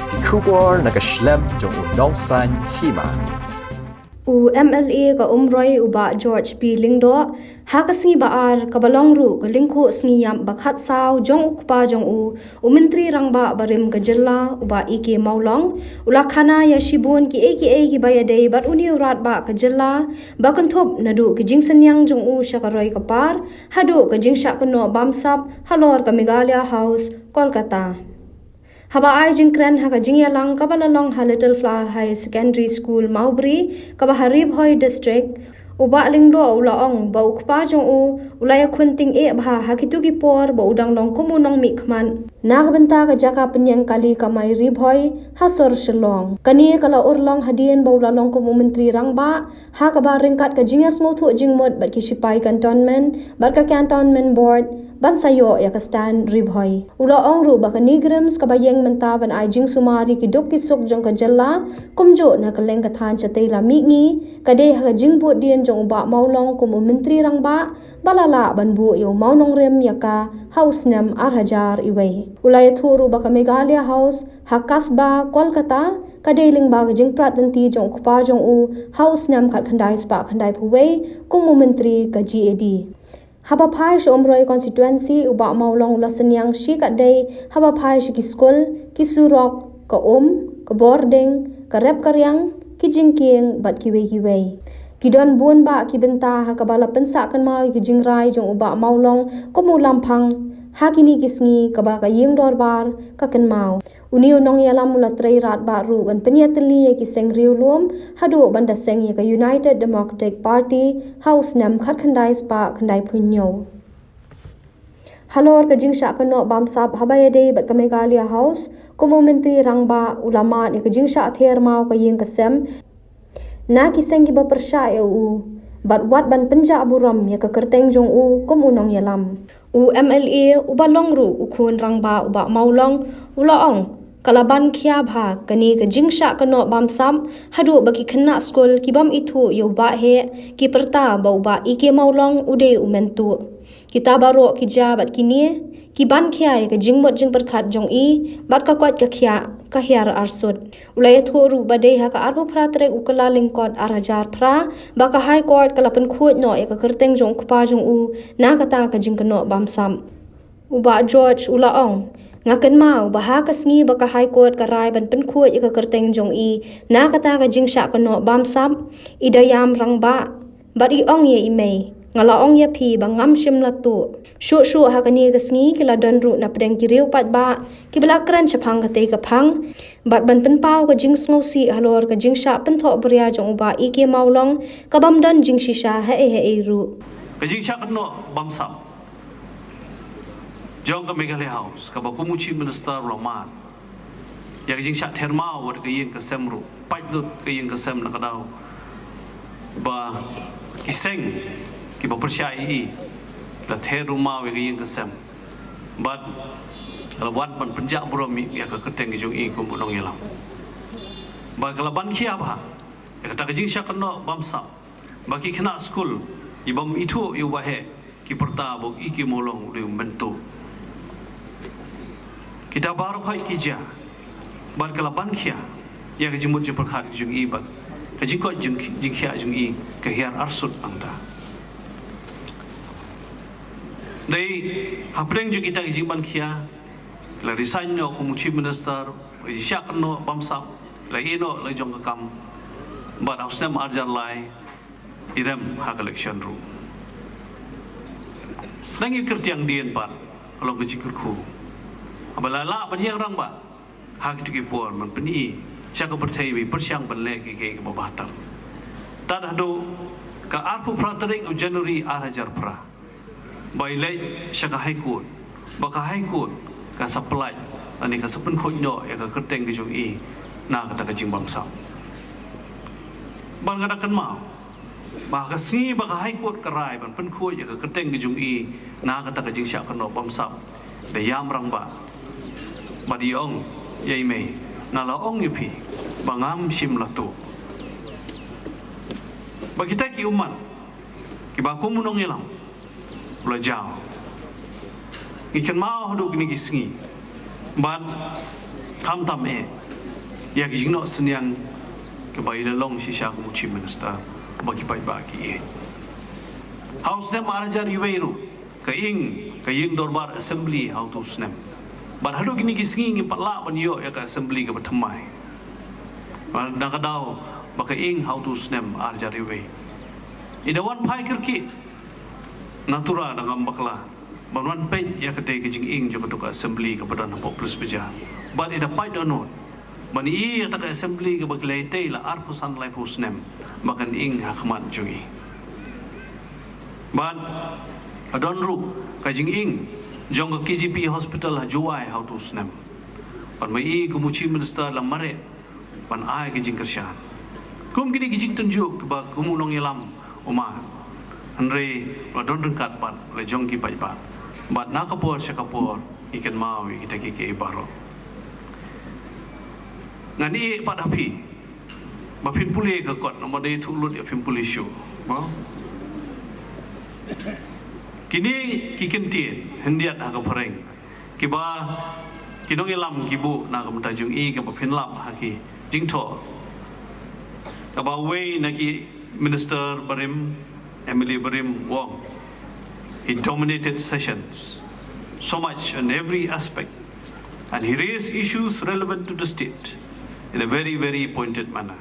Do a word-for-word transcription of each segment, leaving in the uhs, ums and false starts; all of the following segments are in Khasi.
Ki khubor na ka shlem jong u nongsan hima. U M L A ka Umroi u Bah George P Lyngdoh, ha ka sngi ba ar kaba long ruh ka lyngkhuh sngi ïap ba khatsaw jong u kpa jong u, u Myntri Rangbah barim ka jylla u Bah E K Mawlong, u la khana ïa shibun kiei kiei kiba ïadei bad une u Rangbah ka jylla, ba kynthup naduh ki jingsynñiang jong u sha ka roi ka par haduh ka jingshah kynnoh bamsap halor ka Meghalaya House, Kolkata. Haba ai jingkren ha ka jingïalang kaba la long ha Little Flower Higher Secondary School, Mawbri, kaba ha Ri Bhoi District, u Bah Lyngdoh u la ong ba u kpa jong u u la ïakhun tyngeh bha ha kito ki por ba u dang long kum u nongmihkhmat na ka bynta ka jaka pynïeng kali kamai Ri Bhoi ha sor Shillong. Kane ka la urlong hadien ba u la long kum u Myntri Rangbah, ha kaba ryngkat ka jingïasngewthuh jingmut bad ki shipai cantonment bad ka Cantonment Board ban sa ïoh ïa ka stand Ri Bhoi. U la ong ruh ba ka NEIGRIHMS kaba ïeng mynta ban ai jingsumar ïa ki duk ki suk jong ka jylla, kumjuh na kylleng ka thaiñ shatei lam mihngi, ka dei ha ka jingbuddien jong u Bah Mawlong kum u Myntri Rangbah ba la lah ban buh ïa u mawnongrim ïa ka ha u snem ar hajar wei. U la ïathuh ruh ba ka Meghalaya House ha Kasba, Kolkata, ka dei lyngba ka jingprat lynti jong u kpa jong u ha u snem khatkhyndai spah khyndaiphew wei kum u Myntri ka G A D. Haba phai sha Umroi constituency, u Bah Mawlong u la synñiang shi katdei haba phai sha ki skul, ki surok, ka um, ka bording, ka rep ka riang, ki jingkieng bad kiwei kiwei. Ki don bun bah ki bynta ha kaba la pynsah kynmaw ïa ki jingrai jong u Bah Mawlong kum u lamphang ha kine ki sngi kaba ka ïing dorbar ka kynmaw. Une u nongïalam u la trei radbah ruh ban pynïatylli ïa ki seng riewlum haduh ban da seng ïa ka United Democratic Party ha u snem khatkhyndai spah khyndaiphew hynñiew. Halor ka jingshah kynnoh bamsap haba ïadei bad ka Meghalaya House, kum u Myntri Rangbah u la mad ïa ka jingshah ther maw ka ïing ka sem na ki seng kiba pyrshah ïa u bad wat ban pynjah burom ïa ka kyrteng jong u kum u nongïalam. U M L A uba long ruh u khun rangbah u Bah Mawlong u la ong, ka la ban khia bha kane ka jingshah kynnoh bamsap haduh ba ki khynnah skul ki bym ithuh ïa u Bah heh ki pyrta ba u Bah E K Mawlong u dei u myntuh. Kita baroh ki jia bad kine ki ban khia ïa ka jingmut jingpyrkhat jong i bad ka koit ka khiah ka hiar arsut. U la ïathuh ruh ba dei ha ka arphew phra tarik u Kyllalyngkot ar hajar phra ba ka High Court ka la pynkhuid noh ïa ka kyrteng jong u kpa jong u na kata ka jingkynnoh bamsap. U Bah George u la ong, nga kynmaw ba ha ka sngi ba ka High Court ka rai ban pynkhuid ïa ka kyrteng jong i na kata ka jingshah kynnoh bamsap, i da ïam rangbah bad i ong ïa i mei, nga la ong ïa phi ba ngam shym la tuh. Shuh shuh ha kane ka sngi ki la don ruh na pdeng ki riew paidbah kiba la kren shaphang katei ka phang bad ban pynpaw ka jingsngewsih halor ka jingshah pynthohbria jong u Bah E K Mawlong ka bym don jingshisha haei haei ruh. Ka jingshah kynnoh bamsap jong ka Meghalaya House kaba kum u Chief Minister u la mad ïa ka jingshah ther maw wat ka ïing ka sem ruh, pait lut ka ïing ka sem na ka daw ba ki seng kiba pyrshah ïa i la ther ruh maw ïa ka ïing ka sem bad la wat ban pynjah burom ïa ka kyrteng ka jong i kum u nongïalam. Bad ka la ban khia bha ïa kata ka jingshah kynnoh bamsap ba ki khynnah skul ki bym ithuh ïa u Bah heh ki pyrta ba u E K Mawlong u dei u myntuh. Kita baroh khoit ki jia bad ka la ban khia ïa ka jingmut jingpyrkhat jong i bad ka jingkoit jing, jingkhiah jong i ka hiar arsut hangta. Dei hapdeng jong kita ki jingban khia la resign noh kum u Chief Minister, jingshah kynnoh bamsap, la ïeh noh la jong ka kam bad ha u snem ar hajar lai i rem ha ka election ruh. Dang ïa kyrtiang dien pat halong ka jingkyrkhu. Haba la lah ban ïeng rangbah ha kito ki por ban pyni sha ka pyrthei ba i pyrshang ban leh kiei kiei kiba bha tam. Tad haduh ka arphew phra tarik u January ar hajar phra ba i leit sha ka High Court, ba ka High Court ka sa pyllait lane ka sa pynkhuid noh ïa ka kyrteng ka jong i na kata ka jingbamsap. Bad nga da kynmaw ba ha ka sngi ba ka High Court ka rai ban pynkhuid ïa ka kyrteng ka jong i na kata ka jingshah kynnoh bamsap, da ïam rangbah bad i ong ïa i mei, nga la ong ïa phi ba ngam shym la tuh. Ba kita ki ummat kiba kum u nongïalam u la jaw. Ngi kynmaw haduh kine ki sngi bad khamtam eh ïa ki jingnoh synñiang kiba i la long shisha kum u Chief Minister, ba ki paidbah ki ïeit. Ha u snem ar hajar wei ruh, ka ing, ka ïing dorbar assembly ha utu u snem. Bad haduh kine ki sngi ngim pat lah ban ïoh ïa ka assembly kaba thymmai. Bad na ka daw ba ka ing ha utu u snem ar hajar wei, i da wan phai kyrkieh na Tura da Ngambakla ban wan peit ïa katei ka jinging jong katu ka assembly kaba don hapoh Police Bazar. Bad i da pait dohnud ban i ïa kata ka assembly kaba ki la ïatei la arphew san laiphew snem ba kan ing ha khmat jong i. Bad ka don ruh ka jinging jong ka K G P Hospital ha Jowai ha utu u snem. Bad ma i kum u Chief Minister la mareh ban ai ka jingkyrshan. Kum kine ki jingtynjuh kiba kum u nongïalam u mad, hynrei la don ryngkat bad la jong ki paidbah. Bad na ka por sha ka por ngi kynmaw ïa kita kiei kiei baroh. Ngan ïeh pat ha phi ba phin pule ka kot, namar dei thuh lut ïa phim pule shuh. Ba kine ki kyntien hyndiat ha ka phareng kiba ki nongïalam ki buh na ka bynta jong i, kaba phin lap ha ki jingthoh kaba uwei na ki minister barim, M L A barim u ong, he dominated sessions so much in every aspect, and he raised issues relevant to the state in a very, very pointed manner.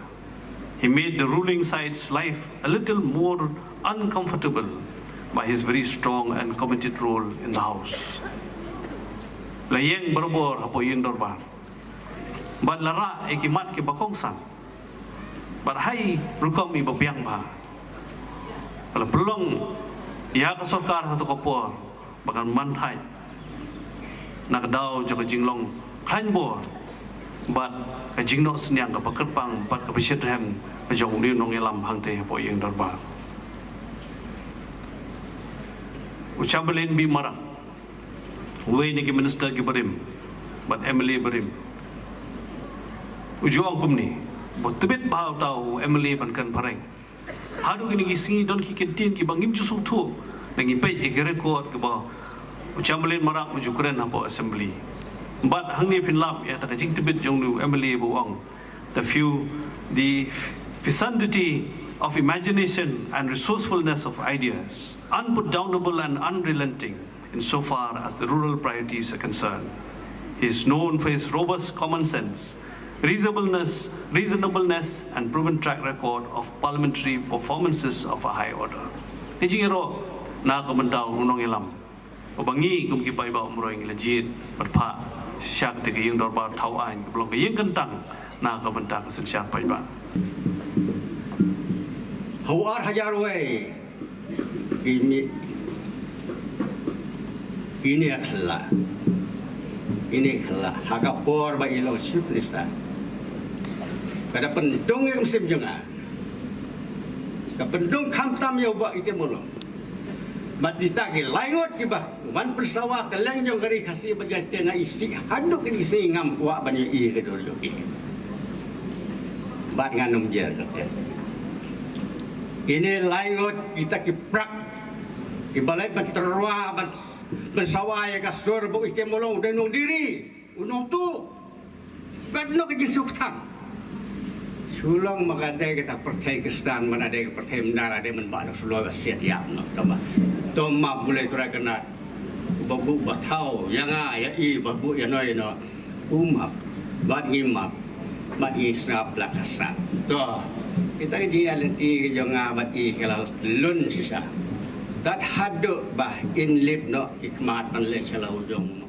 He made the ruling side's life a little more uncomfortable by his very strong and committed role in the House. La ïeng barabor hapoh ïing dorbar bad la rah ïa ki mat kiba kongsan bad ha i rukom iba biang bha. La pynlong ïa ka sorkar ha katu ka por ba kan ban thait na ka daw jong ka jinglong khlaiñ bor bad ka jingnoh synñiang kaba kyrpang bad kaba shitrhem ka jong une u nongïalam hangtei hapoh ïing dorbar. U Chamberlain B Marak, uwei na ki minister ki barim bad M L A barim, u ju ong kumne, ba tbit bha uta u M L A ban kren phareng. Haduh kine ki sngi don ki kyntien kiba ngim ju sngewthuh, ngi peit ïa ki record kiba u Chamberlain Marak u ju kren hapoh assembly. Bad hangne phin lap ïa kata ka jingtbit jong u M L A ba u ong, the few, the fecundity of imagination and resourcefulness of ideas, unputdownable and unrelenting insofar as the rural priorities are concerned. He is known for his robust common sense, reasonableness, reasonableness and proven track record of parliamentary performances of a high order. Ka jingïaroh na ka bynta u nongïalam uba ngi kum ki paidbah Umroi ngi la jied bad phah sha kata ka ïing dorbar thaw aiñ kaba long ka ïing kyntang na ka bynta ka synshar paidbah. Ha u ar hajar wei, ini, ini khla, ini khla ha ka por ba i long Chief Minister, ka da pyndong ïa ka mynsiem jong nga, ka pyndong khamtam ïa u Bah E K Mollo. Bad kita ki lai ngut kiba wan pynsawa kylleng jong ka ri Khasi bad ïa teng ha i sih haduh kine ki sngi ngam kwah ban ïohi ka dur jong ki. Bad ngan ym jer kyrteng. Kine lai ngut kita ki prak kiba leit ban tyrwa ban pynsawa ïa ka sur ba u E K Mollo u dei nongdie ri. U nongtuh. Katno ka jingsuk tang. Shillong ma ka dei kata pyrthei Khristan, ma ka dei ka pyrthei Mundara, dei man ba da Shillong ba siat ïa no. To ma, to ma bulai turai kena. Ba buh ba thaw ïa nga ïa i, ba buh ïa no ïa no. U map bad ngi map bad ngi sngap la ka sah. To, kita ki jingïaleit ki jong nga bad i ka la lun shisha. Tat haduh ba in lip noh ki khmat ban leh sha la u jong.